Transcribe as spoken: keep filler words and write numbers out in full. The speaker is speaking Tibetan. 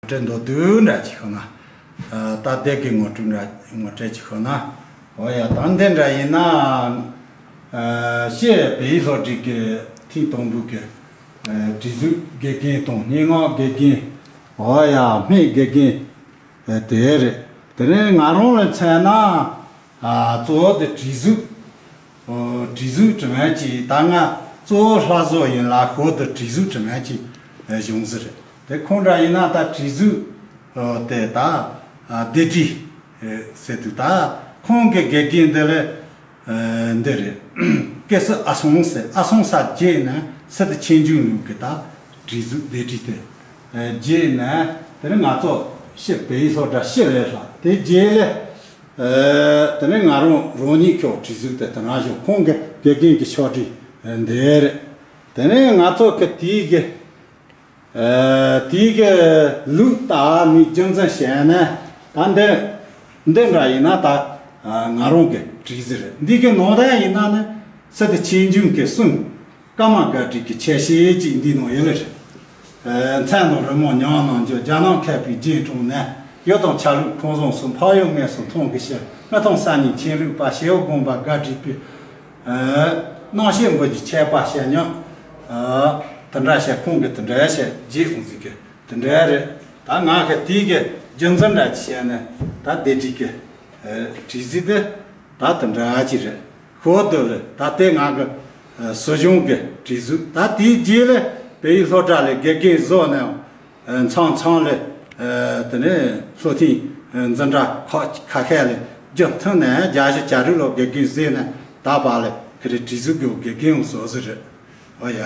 འདྲ་འདུག་དུས་འདྲ་ཅིག་ཤོད་ན། ད་སྡེ་དགེ་ངོ་སྤྲོད་འདྲ་ངོ་སྤྲོད་ཅིག་ཤོད་ན། འོ་ཡ། ད་འདི་འདྲ་ཡིན་ན། ཤེས་བལ་ཡུལ་སློབ་གྲྭའི་གི་ཐེངས་དང་པོའི་གི་བྲིས་གཟུགས་དགེ་རྒན་དང་སྙན་ངག་དགེ་རྒན། འོ་ཡ། སྨན་དགེ་རྒན་དེ་རེད། དེ་ནས་ང་རང་ལ་མཚོན་ན། གཙོ་བོ་དེ་བྲིས་གཟུགས། བྲིས་གཟུགས་དྲི་མ་གཅིག་ད་ང་གཙོ་བོ་ལྷ་བཟོ་ཡིན་ལ་ཤོག་དེ་བྲིས་གཟུགས་དྲི་མ་གཅིག་གཞུང་ཟེར་རེད། དེ་ཁོང་འདྲ་ཡིན་ན་ད་བྲིས་གཟུགས་དེ་ད་སྡེ་བྲིས་ཟེར་དུས་ད་ཁོང་གི་དགེ་རྒན་འདི་ལས་འདི་རེད། སྐལ་བཟང་ཨ་སང་ཟེར། ཨ་སང་ས་རྗེས་ནས་སི་ཏུ་ཆོས་འབྱུང་ལུགས་ཀྱི་ད་བྲིས་གཟུགས་སྡེ་བྲིས་དེ་རྗེས་ནས་དེ་ནས་ང་ཚོ་ཤེས་བལ་ཡུལ་སློབ་གྲྭ་ཤེས་བལ་ལ་དེ་རྗེས་ལས། དེ་ནས་ང་རང་རང་ཉིད་ཀྱི་བྲིས་གཟུགས་དེ་དེ་ནང་བཞིན་ཁོང་གི་དགེ་རྒན་གྱི་ཕྱག་བྲིས་འདི་རེད། དེ་ནས་ང་ཚོ་གི་དེའི་གི་དེའི་གི་ལུགས་དང་མི་རྒྱུ་མཚན་བཤད་ན་ད་འདི་འདི་འདྲ་ཡིན་ན་ད་ང་རང་གི་བྲིས་གཟུགས་རེད། འདི་གི་ནང་དོན་ཡིན་ན་ནི་སི་ཏུ་ཆོས་འབྱུང་གི་གསུང་ཀརྨ་དགའ་བྲིས་ཀྱི་ཆེད་བཤད་ཅིག་འདི་ནང་ཡོད་ལེ་རེད། མཚན་དང་རི་མོ་ཉམས་སྣང་འགྱུར། རྒྱ་ནག་མཁས་པའི་རྗེས་འབྲང་ནས། ཡུལ་དང་ཆ་ལུགས་ཁོང་བཟང་གསུམ། འཕགས་ཡུལ་དངོས་སུ་མཐོང་གི་ཕྱིར། མི་མཐོང་ས་གཉིས་མཁྱེན་རིག་པ། བྱེའུ་སྒོམ་པ་དགའ་བྲིས་པའི་རྣམ་ཤེས་འབུམ་གྱི་ཆད་པ་བཤད་ཉམས། དེ་འདྲ་བཤད། ཁོང་གིས་དེ་འདྲ་བཤད་རྗེས་འོང་ཟིག་གི་དེ་འདྲ་རེད། ད་ང་གི་དེའི་གི་རྒྱུ་མཚན་འདྲ་ཅིག་བཤད་ན་ད་སྡེ་བྲིས་ཀྱི་བྲིས་གཟུགས་དེ་ད་དེ་འདྲ་ཅིག་རེད། ཤོག་དེ་ལ་ད་ལྟའི་ང་གི་སྲོལ་གཞུང་གི་བྲིས་གཟུགས། ད་དེའི་རྗེས་ལ་བལ་ཡུལ་སློབ་གྲྭ་ལ་དགེ་རྒན་བཟོ་ནས་མཚམས་མཚམས་ལ་དེ་ནས་སློབ་ཐུན་འཛིན་གྲྭ་ཁག་ཁ་ཤས་ལ་རྒྱུན་མཐུད་ནས་རྒྱ་གཞུང་བྱ་རིགས་སློབ་དགེ་རྒན་བཟོས་ནས་ད་བར་ལ་ཁི་རེ་བྲིས་གཟུགས་ཀྱི་དགེ་རྒན་བཟོ་ཟིག་རེད། འོ་ཡ།